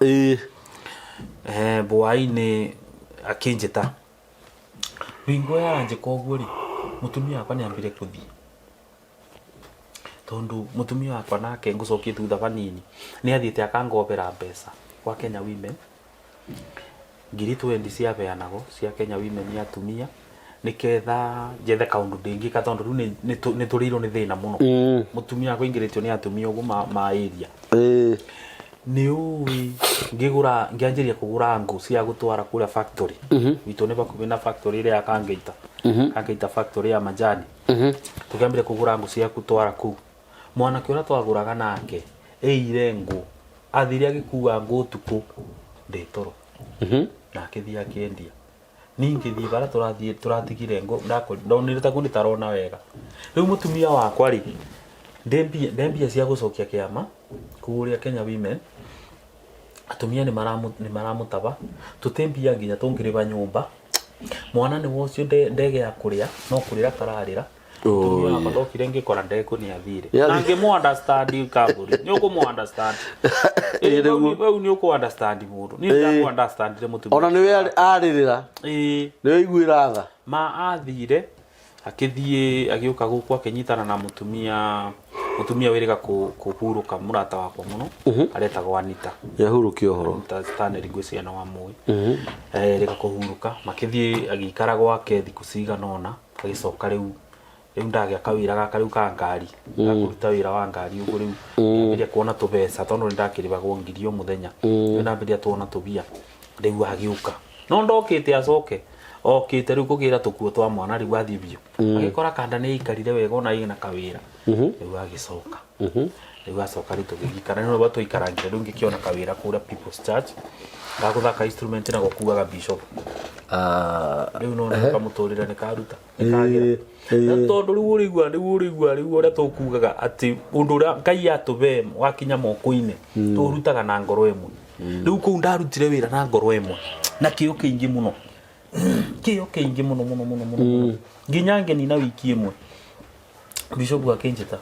Bwainĩ akĩnjĩta hingo yaranjĩka ũguo rĩ, mũtumia wakwa nĩ ambire kũthiĩ tondũ mũtumia wakwa nake ngũcokie thutha hanini nĩ athiĩte akangombera mbeca kwa Kenya Women 20,000 ciaheanagwo cia Kenya Women ya atumia nĩketha njethe kaũndũ ndĩngĩka tondũ rĩu nĩ tũrĩirwo nĩ thĩna mũno. Mũtumia wakwa aingĩrĩtio nĩ atumia ũguo ma area. Nĩ ũĩ ngĩgũra ngĩanjĩrĩria kũgũra ngũ cia gũtwara kũrĩa factory. Gwitũ nĩ hakuhĩ na factory ĩrĩa ya Kangeita. Kangeita factory ya majani. Tũkĩambĩrĩria kũgũra ngũ cia gũtwara kũu. Mwanake ũrĩa twagũraga nake ĩire ngũ athire agĩkua ngũ ũtukũ ndĩ toro. Na akĩthiĩ akĩendia. Niĩ ngĩthiĩ barĩa tũrathiĩ tũratigire ngũ ndonire ta ngũ nĩtarona wega. Rĩu mũtumia wakwa rĩ ndĩ mbia cia gũcokia kĩama kũrĩa Kenya Women, atumia nĩ maramũtaba, tũtĩ mbia nginya tũngĩrĩba nyũmba, mwana nĩwe ũcio ndege ya kũrĩa no kũrĩra kararĩra. Mũtumia wakwa ndokire ngĩkora ndekũ nĩ athire. Na ngĩmũ understand kambũri, nĩ ũkũmũ understand. Rĩu nĩ ũkũ understand mũndũ. Niĩ ndakũ understand re mũtumia. Ona nĩwe arĩrĩra. Nĩwe iguĩra tha. Ma athire akĩthiĩ agĩũka gũkũ akĩnyitana na mũtumia mũtumia wĩrĩga kũhurũka mũrata wakwa mũno aretagwo Anita. Yahurũkia ũhoro. Anita Stanley ngwĩciria no amũĩ. Erĩga kũhurũka makĩthiĩ agĩikara gwake thikũ cigana ũna agĩcoka rĩu rĩu ndagĩa kawĩra gaka rĩu ka ngari gakũruta wĩra wa ngari ũguo rĩu ndambĩrĩria kuona tũbeca tondũ nĩ ndakĩrĩbagwo 1000 o mũthenya. Rĩu ndambĩrĩria tuona tũbia rĩu agĩũka no ndokĩte acoke okĩte rĩu kũgĩra tũkuo twa mwana rĩu athiĩ biũ. Agĩkora kanda nĩ aikarire wega ona ĩna kawĩra rĩu agĩcoka. Rĩu acoka rĩu tũgĩgĩikara nĩ ũrĩa twaikarangire rĩu ngĩkĩona kawĩra kũrĩa People's Church gagũthaka instrument na gũkuaga bishop. Rĩu no nĩ kamũtũrĩre nĩ karuta nĩ kagĩra. Na tondũ rĩu ũrĩigua rĩu ũrĩigua rĩu ũrĩa tũkugaga atĩ ũndũ ũrĩa Ngai atũbe wakinya moko-inĩ tũrutaga na ngoro ĩmwe. Rĩu kũu ndarutire wĩra na ngoro ĩmwe na kĩo kĩingĩ mũno. Kĩo kĩingĩ mũno mũno mũno mũno. Nginya ngĩnina wiki ĩmwe. Bishop akĩnjĩta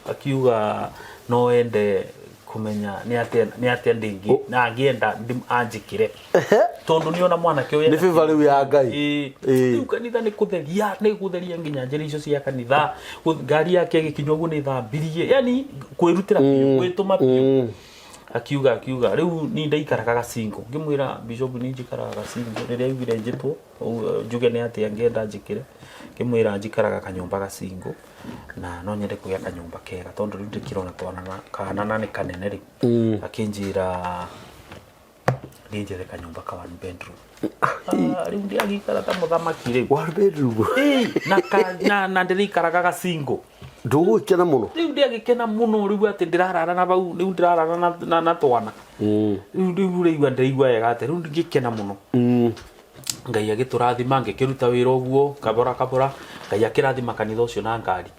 akiuga no ende kũmenya nĩ atĩa ndĩngĩ na angĩenda anjĩkĩre tondũ nĩ ona mwanake ũyũ Nĩ favor rĩu ya Ngai. Rĩu kanitha nĩ kũtheria nĩ kũtheria nginya njĩra icio cia kanitha ngari yake ĩgĩkinya ũguo nĩ thambirie yani kwĩrutĩra biũ gwĩtũma biũ. Akiuga rĩu niĩ ndaikaraga gacingo ngĩmwĩra bishop niĩ njikaraga gacingo rĩrĩa aiguire njĩtwo njuge nĩ atĩa ngĩenda njĩkĩre ngĩmwĩra njikaraga kanyũmba gacingo na no nyende kũgĩa kanyũmba kega tondũ rĩu ndĩkĩrona twana na kana na nĩ kanene rĩu. Akĩnjĩra thiĩ njethe kanyũmba ka one bedroom. Rĩu ndĩagĩikara ta mũthamaki rĩu. One bedroom. Na ndĩrĩikaraga gacingo. Ndũgũgĩkena mũno. Rĩu ndĩagĩkena mũno rĩu atĩ ndĩrarara na bau rĩu ndĩrarara na twana. Rĩu rĩu ũraigua ndĩraigua wega atĩ rĩu ngĩkena mũno. Ngai agĩtũrathima ngĩkĩruta wĩra ũguo kabora kabora Ngai akĩrathima kanitha ũcio na ngari.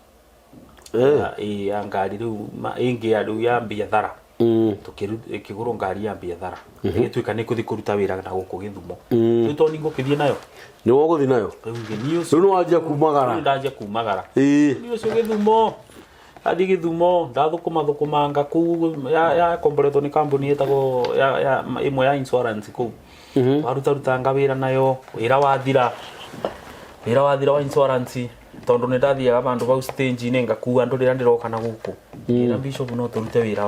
Ya ngari rĩu ĩngĩ ya rĩu ya biathara. Ĩkĩgũrwo ngari ya biathara. Ĩgĩtuĩka nĩ kũthiĩ kũruta wĩra na gũkũ Gĩthumo. Rĩu tondũ nĩ ngũkĩthiĩ nayo. Nĩ wagũthiĩ nayo? Rĩu ngĩthiĩ ũcio. Rĩu nĩ wanjia kumagara. Rĩu ndanjia kumagara. Niĩ ũcio Gĩthumo. Ndathiĩ Gĩthumo, ndathũkũma thũkũmanga kũu yakomboretwo nĩ kambuni ĩtagwo ya ĩmwe ya insurance kũu. Twarutarutanga wĩra nayo, wĩra wathira, wĩra wathira wa insurance, tondũ nĩ ndathiaga vandũ vau stage-inĩ ngakua andũ rĩrĩa ndĩroka na gũkũ. Ngĩra bishop no tũrute wĩra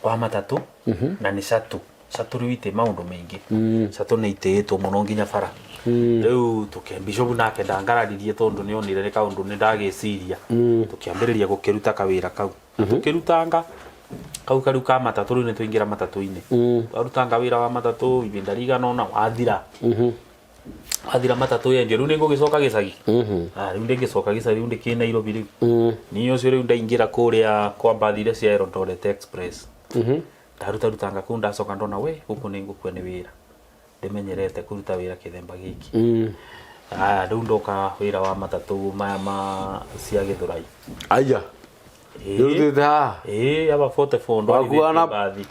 wa matatũ na nĩ catu. Catu rĩu itĩ maũndũ maingĩ. Catu nĩ itĩĩtwo mũno nginya bara. Rĩu tũkĩ bishop nake ndangararirie tondũ nĩ onire nĩ kaũndũ nĩ ndagĩciria. Tũkĩambĩrĩria gũkĩruta kawĩra kau. Tũkĩrutanga kau karĩu ka matatũ rĩu nĩ twaingĩra matatũ-inĩ. Twarutanga wĩra wa matatũ ihinda rĩigana ũna wathira. Wathira matatũ yendio rĩu nĩ ngũgĩcoka gĩcagi. Ah, rĩu ndĩngĩcoka gĩcagi, rĩu ndĩkĩ Nairobi rĩu. Niĩ ũcio rĩu ndaingĩra kũrĩa kwa mbathi iria cia Eldoret Express. Ndaruta rutanga kũu, ndacoka ndona we gũkũ nĩ ngũkua nĩ wĩra. Ndĩmenyerete kũruta wĩra kĩthemba gĩkĩ. Aya rĩu ndoka wĩra wa matatũ maya ma cia Gĩthũrai. Aya. Nĩũrutĩte haha? Ĩĩ, aba 44 Wakuaga na ndwarithĩtie mbathi.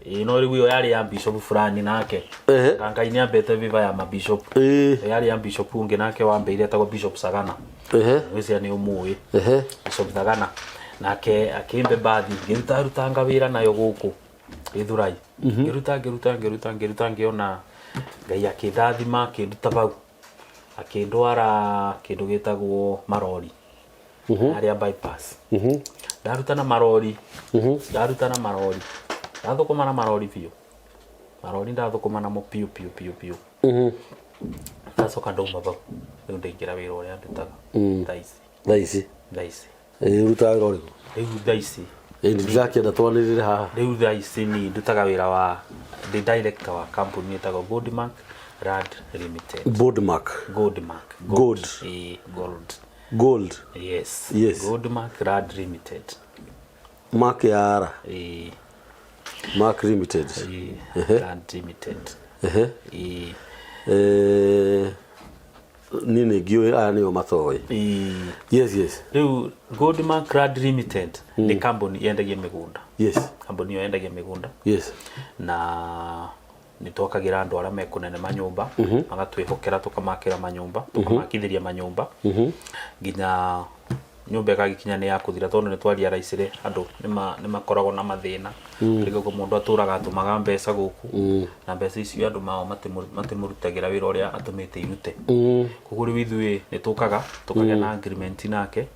Ĩĩ, no rĩu ĩyo yarĩ ya bishop fulani nake. Na Ngai nĩ ambete viva ya mabishop. Yarĩ ya bishop ũngĩ nake wambeire etagwo Bishop Sagana. Ngwĩciria nĩ ũmũĩ. Bishop Thagana nake akĩmbe mbathi, ngĩruta rutanga wĩra nayo gũkũ Gĩthũrai. Ngĩruta ngĩruta ngĩruta ngĩruta, ngĩona Ngai akĩndathima, akĩnduta vau, akĩndwara kĩndũ gĩtagwo marori harĩa bypass. Ndaruta na marori, ndaruta na marori, ndathũkũma na marori biũ, marori ndathũkũma namo biũ biũ biũ biũ. Ndacoka ndauma vau, rĩu ndaingĩra wĩra ũrĩa ndutaga thaa ici. Thaa ici? Thaa ici. Ĩĩ, ũrutaga wĩra ũrĩkũ? Rĩu thaa ici. Ĩĩ, ndĩrakĩenda twanĩrĩre haha. Rĩu thaa ici ni ndutaga wĩra wa ndĩ director wa company ĩtagwo Goldmark Land Limited. Goldmark. Goldmark. Gold. Ĩĩ, gold. Gold. Yes. Yes. Goldmark Land Limited. Mark ya R. Ĩĩ. Mark Limited. Ĩĩ, Land Limited. Ĩĩ. Niĩ nĩ ngĩũĩ, aya nĩo matoĩ. Ĩĩ. Yes. Rĩu Goldmark Land Limited nĩ kambuni yendagia mĩgũnda. Kambuni ĩyo yendagia mĩgũnda. Na nĩ twakagĩra andũ arĩa mekũnene manyũmba, magatwĩhokera tũkamakĩra manyũmba, tũkamakithĩria manyũmba nginya nyũmba ĩgagĩkinya nĩ ya kũthira, tondũ nĩ twarealize andũ nĩ makoragwo na mathĩna. Rĩngĩ ũguo mũndũ atũraga atũmaga mbeca gũkũ, na mbeca icio andũ mao matimũrutagĩra wĩra ũrĩa atũmĩte irute. Koguo rĩu ithuĩ nĩ tũkaga tũkagĩa na agreement nake,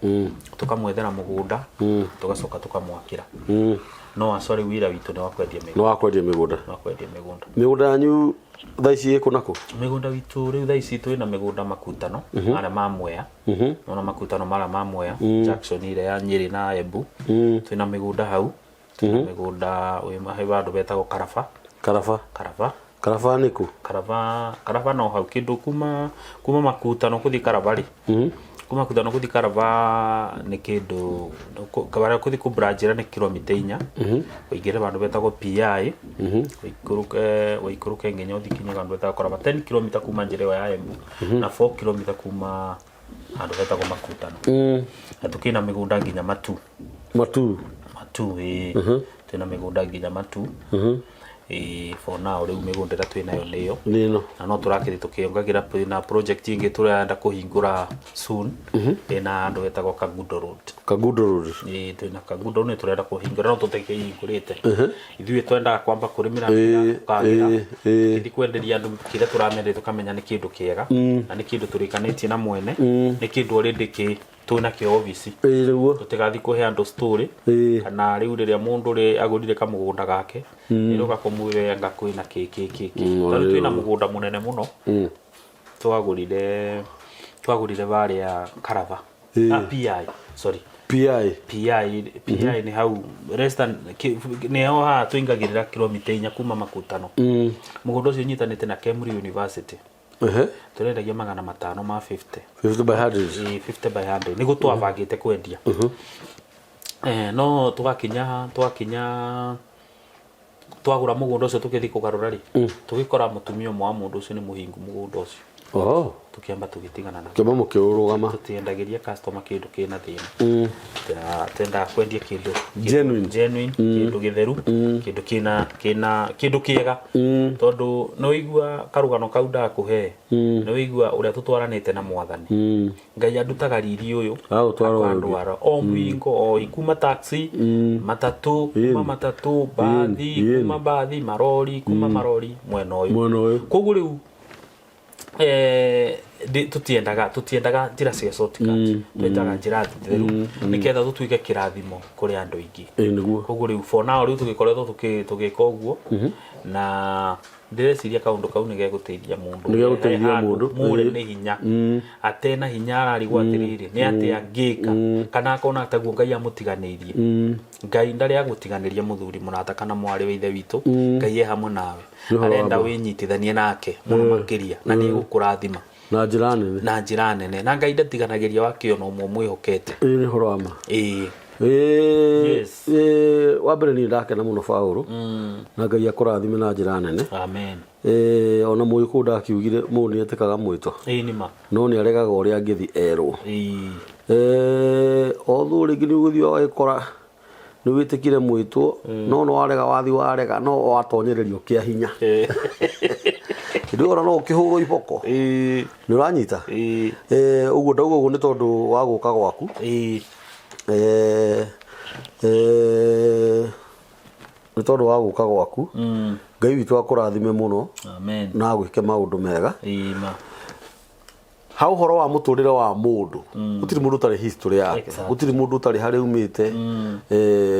tũkamwethera mũgũnda, tũgacoka tũkamwakĩra. No aco rĩu wĩra witũ nĩ wa kwendia mĩgũnda. Nĩ wa kwendia mĩgũnda. Nĩ wa kwendia mĩgũnda. Mĩgũnda yanyu thaa ici ĩkũ na kũ? Mĩgũnda witũ rĩu thaa ici twĩna mĩgũnda Makutano marĩa ma Mwea. Nona Makutano marĩa ma Mwea, Jackson ĩrĩa ya Nyĩrĩ na Embu. Twĩna mĩgũnda hau. Twĩna mĩgũnda wĩ he vandũ betagwo Karaba. Karaba. Karaba. Karaba nĩ kũ? Karaba, Karaba no hau kĩndũ kuma Makutano kũthiĩ Karaba rĩ. Kuma Makutano kũthiĩ Karaba nĩ kĩndũ harĩa kũthiĩ kũbranjĩra nĩ kilomita 4. Ũingĩre vandũ betagwo PI. Ũikũrũke, ũikũrũke nginya ũthiĩ kinye vandũ betagwo Karaba, 10 kilomita kuma njĩra ĩyo ya Embu na 4 kilomita kuma handũ betagwo Makutano. Na tũkĩna mĩgũnda nginya Matu. Matu. Matu, ĩĩ. Twĩna mĩgũnda nginya Matu. Ĩĩ, for now rĩu mĩgũnda ĩrĩa twĩnayo nĩyo. Nĩ ĩno. Na no tũrakĩrĩ tũkĩongagĩra, twĩna project ĩngĩ tũrenda kũhingũra soon. Ĩna handũ hetagwo Kangundo Road. Kangundo Road. Ĩĩ, twĩna Kangundo Road nĩ tũrenda kũhingũra no tũtakĩhingũrĩte. Ithuĩ twendaga kwamba kũrĩmĩra tũkagĩra. Tũkĩthiĩ kwenderia andũ kĩrĩa tũramenderia tũkamenya nĩ kĩndũ kĩega na nĩ kĩndũ tũrĩkanĩtie na mwene, nĩ kĩndũ already kĩ twĩna kĩo obici. Ĩĩ nĩguo. Tũtigathiĩ kũhe andũ story. Kana rĩu rĩrĩa mũndũ rĩ agũrire kamũgũnda gake, nĩrĩoka kũmwĩra anga kwĩna kĩ kĩ kĩ kĩ. Tondũ twĩna mũgũnda mũnene mũno. Twagũrire varĩa Karaba. Ah, PI, sorry. PI. PI, PI nĩ hau less than nĩho haha tũingagĩrĩra kilomita 4 kuma Makutano. Mũgũnda ũcio ũnyitanĩte na Kemri University. Tũrendagia 550. 50 by 100. Ĩĩ, 50 by 100 nĩguo twabangĩte kwendia. No twakinya twagũra mũgũnda ũcio tũgĩthiĩ kũgarũra rĩ, tũgĩkora mũtumia ũmwe wa mũndũ ũcio nĩ mũhingu mũgũnda ũcio. Oho. Tũkĩamba tũgĩtigana na Kĩamba mũkĩrũgama. Tũtiendagĩria customer kĩndũ kĩna thĩna. Twendaga kwendia kĩndũ Genuine. Genuine, kĩndũ gĩtheru, kĩndũ kĩna kĩndũ kĩega, tondũ nĩ wĩigua karũgano kau ndakũhe, nĩ wĩigua ũrĩa tũtwaranĩte na Mwathani. Ngai andutaga riri ũyũ Agagũtwara ũyũ ũngĩ. Akandwara o mũingo o kuma taxi, matatũ, kuma matatũ mbathi, kuma mbathi marori, kuma marori mwena ũyũ. Mwena ũyũ. Koguo rĩu tũtiendaga njĩra cia shortcut, twendaga njĩra theru nĩgetha tũtuĩke kĩrathimo kũrĩ andũ aingĩ. Ĩĩ nĩguo. Koguo rĩu for now rĩu tũgĩkoretwo tũgĩka ũguo, na ndĩreciria kaũndũ kau nĩ gegũteithia mũndũ. Nĩ gegũteithia He handũ mũndũ, mũre ĩĩ. Nĩ hinya atena hinya, ararigwo atĩrĩrĩ, nĩ atĩa ngĩka, kana akona taguo Ngai amũtiganĩirie. Ngai ndarĩ agũtiganĩria, mũthuri mũrata kana mwarĩ wa ithe witũ. Ngai e hamwe nawe. Nĩ ũhoro wa Arenda ma. wĩnyitithanie nake mũno makĩria na nĩ egũkũrathima Na njĩra nene. Na njĩra nene, na Ngai ndatiganagĩria wakĩona ũmwe mwĩhokete. Ĩĩ, nĩ ũhoro wa ma. Ĩĩ. Ĩĩ, Yes. ĩĩ, wa mbere niĩ ndakena mũno, Paũlũ, na Ngai akũrathime na njĩra nene. Amen. Ĩĩ, ona mũgĩkũyũ ndakiugire mũndũ nĩ etĩkaga mwĩto Ĩĩ, nĩ ma. No nĩ aregaga ũrĩa angĩthi erwo. Although rĩngĩ nĩ ũgũthiĩ ũgagĩkora nĩ wĩtĩkire mwĩtwo, no warega, wathi warega, no watonyererio kĩa hinya. Hĩndĩ ĩyo ona no ũkĩhũrwo iboko. Nĩ ũranyita? Ĩĩ. Ũguo ndauga ũguo nĩ tondũ wa gũka gwaku. Nĩ tondũ wa gũka gwaku. Ngai witũ akũrathime mũno Amen. Na agwĩke maũndũ mega. Ĩĩ ma. Ha ũhoro wa mũtũrĩre wa mũndũ, gũtirĩ mũndũ ũtarĩ history yake. Gũtirĩ mũndũ ũtarĩ harĩa umĩte,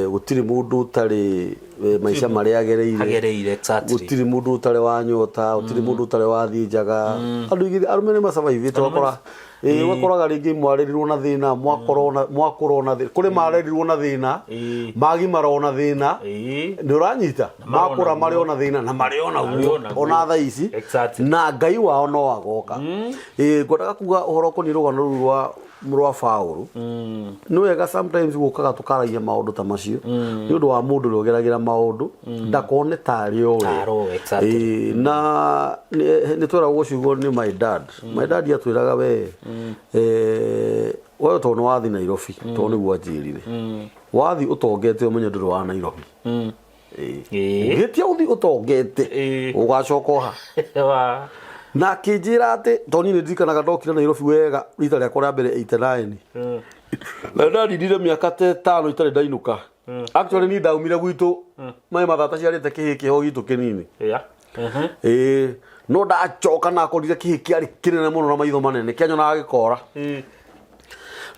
gũtirĩ mũndũ ũtarĩ maica marĩa agereire. Agereire, exactly. Gũtirĩ mũndũ ũtarĩ wa nyota, gũtirĩ mũndũ ũtarĩ wathiĩ njaga. Andũ aingĩ arũme nĩ masurvivĩte, ũgakora ũgakoraga rĩngĩ mwarerirwo na thĩna, mwakũra na thĩna, kũrĩ marerirwo na thĩna, magimara ona thĩna. Nĩ ũranyita? Marona Makũra marĩ ona thĩna na marĩ ona Marĩ guo ona guo. Ona thaa ici. Na Ngai wao no agoka. Ngwendaga kuga ũhoro ũkoniĩ rũgano rũu rwa Paũlũ. Nĩ wega sometimes gũkaga tũkaragia maũndũ ta macio nĩ ũndũ wa mũndũ ũrĩa ũgeragĩra maũndũ ndakone tarĩ o we. Tarĩ o, exactly. Na nĩ tweragwo ciugo nĩ my dad. My dad atwĩraga, we we tondũ nĩ wathi Nairobi, tondũ nĩguo anjĩrire, wathi ũtongete ũmenye ndũrĩ wa Nairobi. Ũngĩtia ũthi ũtongete, ũgacoka oha. Wa. Na akĩnjĩra atĩ tondũ niĩ nĩ ndirikanaga ndokire Nairobi wega rita rĩakwa rĩa mbere 89, na ndarindire mĩaka ta 5 itarĩ ndainũka. Actually niĩ ndaumire gwitũ maĩ mathata ciarĩte kĩhĩ kĩho gitũ kĩnini. Ĩĩ, no ndacoka nakorire kĩhĩ kĩarĩ kĩnene mũno na maitho manene kĩanyonaga gĩkora.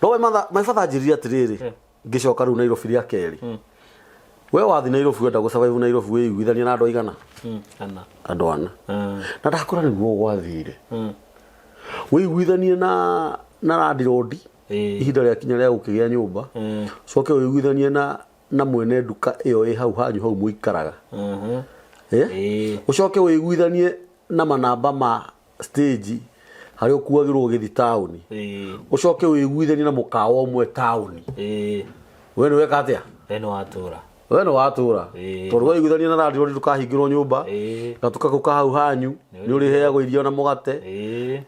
No we my father anjĩrire atĩrĩrĩ, ngĩcoka rĩu Nairobi rĩa kerĩ, we wathi Nairobi wenda gũ survive Nairobi, wĩiguithania na andũ aigana? Ana. Andũ ana. Na ndakora nĩguo gwathire, wĩiguithanie na landlord ihinda rĩakinya rĩa gũkĩgĩa nyũmba, coke wĩiguithanie na mwene nduka ĩyo ĩ hau hanyu hau mũikaraga. Eh? Ũcoke wĩiguithanie na manamba ma stage harĩa ũkuagĩrwo ũgĩthiĩ taũni. Ũcoke wĩiguithanie na mũkawa ũmwe taũni. We nĩ weka atĩa? We nĩ watũra. We nĩ watũra. Tondũ weiguithania na landlord ndũkahingĩrwo nyũmba, gatuka kau ka hau hanyu nĩ ũrĩheagwo irio na mũgate.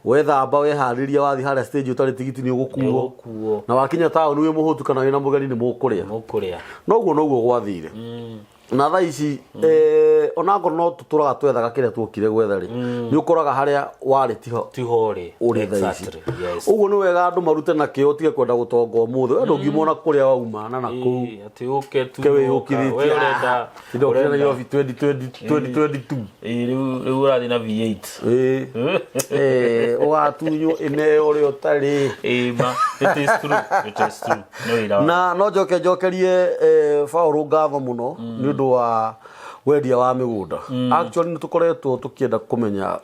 Wethamba, weharĩria, wathiĩ harĩa stage ũtarĩ tigiti nĩ ũgũkuo. Nĩũgũkuo. Na wakinya taũni wĩ mũhũtu kana wĩna mũgeni nĩ mũkũrĩa. Mũkũrĩa. Noguo noguo gwathire. Na thaa ici onakorwo no tũtũraga twethaga kĩrĩa tuokire gwetha rĩ, nĩ ũkoraga harĩa warĩ tiho Tiho rĩ. Ũrĩ thaa ici. Ũguo nĩ wega andũ marute na kĩo, ũtige kwenda gũtonga ũmũthĩ. We ndũngiuma ona kũrĩa wauma na nakũu. Ĩĩ, atĩ ũke tu ke woka. wĩyũkithĩtie. We ũrenda Ndokire Nairobi 2020, 2022. Ĩĩ, rĩu ũrathiĩ na V8. Ĩĩ. Ũgatunywo ĩneo ũrĩa ũtarĩ. Ĩĩ ma, it is true, it is true, nĩ wĩra wa Na no njoke njokerie Paũlũ ngatho mũno nĩ ũndũ wa wendia wa mĩgũnda. Actually nĩ tũkoretwo tũkĩenda kũmenya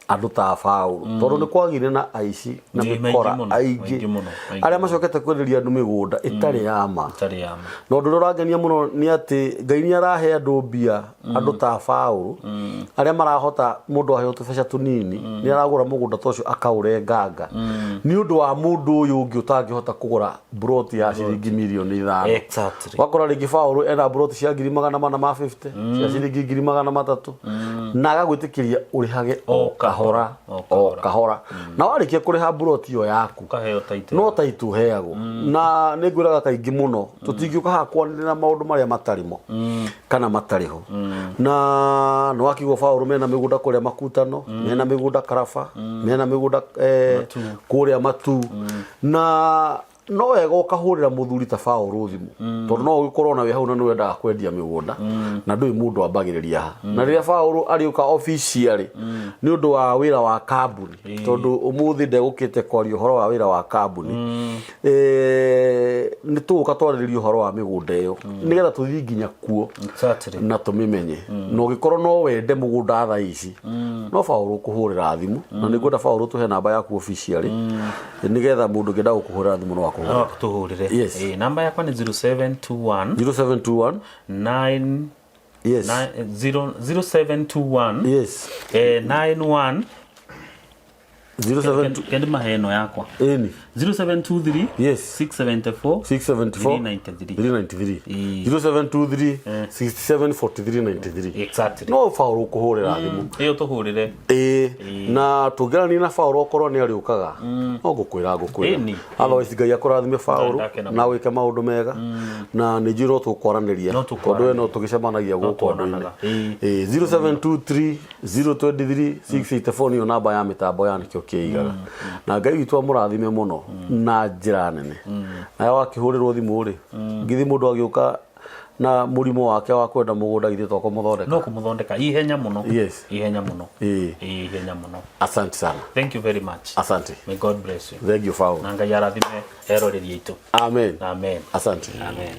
andũ ta Paũlũ tondũ nĩ kwagire na aici na Nĩ maingĩ mĩkora mũno, aingĩ maingĩ mũno, maingĩ arĩa mũno. macokete kwenderia andũ mĩgũnda ĩtarĩ ya ma. Ĩtarĩ ya ma. Na ũndũ ũrĩa ũrangenia mũno nĩ atĩ Ngai nĩ arahe andũ mbia, andũ ta Paũlũ arĩa marahota, mũndũ aheo tũbeca tũnini nĩ aragũra mũgũnda ta ũcio akaũrenganga nĩ ũndũ wa mũndũ ũyũ ũngĩ ũtangĩhota kũgũra broti ya ciringi mirioni 5. Wakora rĩngĩ Paũlũ ena broti cia ngiri 450, cia ciringi 300,000. Na agagwĩtĩkĩria ũrĩhage o O kahora, kahora, o o kahora. Kahora, na warĩkia kũrĩha mburoti ĩyo yaku, ũkaheo title. No taitũ ũheagwo, na nĩ ngwĩraga kaingĩ mũno, tũtingĩũka haha kwanĩrĩra maũndũ marĩa matarĩ mo kana matarĩ ho. Na nĩ wakigwo baũrũ mena mĩgũnda kũrĩa Makutano, mena mĩgũnda Karaba, mena mĩgũnda kũrĩa Matu. Na no wega ũkahũrĩra mũthuri ta baũrũ thimũ, tondũ no ũgĩkorwo na wĩ hau na nĩ wendaga kwendia mĩgũnda na ndũĩ mũndũ ambagĩrĩria ha. Na rĩrĩa baũrũ arĩũka officially nĩ ũndũ wa wĩra wa kambuni, tondũ ũmũthĩ ndegũkĩte kwaria ũhoro wa wĩra wa kambuni, nĩ tũgũka twarĩrĩria ũhoro wa mĩgũnda ĩyo nĩgetha tũthiĩ nginya kuo na tũmĩmenye. Na ũngĩkorwo no wende mũgũnda thaa ici, no baũrũ kũhũrĩra thimũ, na nĩ ngwenda baũrũ tũhe namba yaku officially nĩgetha mũndũ ũngĩenda gũkũhũrĩra thimũ no akũhũrĩre. No tũhũrĩre. Yes. Namba yakwa nĩ 0721 0721 9 Yes. 9 0721 91 072 kendi maheno yakwa. Ĩni. 0723 Yes. 674 674 393. 393. Ĩĩ. 0723 67 43 93. Exactly. No baũrũ kũhũrĩra thimũ. Ĩyo tũhũrĩre. Ĩĩ, na tũngĩarania na baũrũ okorwo nĩ arĩũkaga, no ngũkwĩra ngũkwĩra. Ĩni. Otherwise Ngai akũrathime baũrũ Ndakena. Na wĩke maũndũ mega, na nĩ njũĩ no tũkwaranĩria, No tondũ we no tũgĩcemanagia gũkũ andũ-inĩ. Tuonanaga. Ĩĩ. Ĩĩ, 0723 023 684 nĩyo namba ya mĩtambo ya Nĩkĩo Kĩigaga. Na Ngai witũ amũrathime mũno na njĩra nene. Nawe wakĩhũrĩrwo thimũ rĩ, githĩ mũndũ agĩũka na mũrimũ wake wa kwenda mũgũnda, githĩ to kũmũthondeka? No kũmũthondeka ihenya mũno. Yes. Ihenya mũno. Ĩĩ. Ĩĩ, ihenya mũno. Asante sana. Thank you very much. Asante. May God bless you. Thank you, Paul. Na Ngai arathime eroreri aitũ. Amen. Amen. Asante. Amen.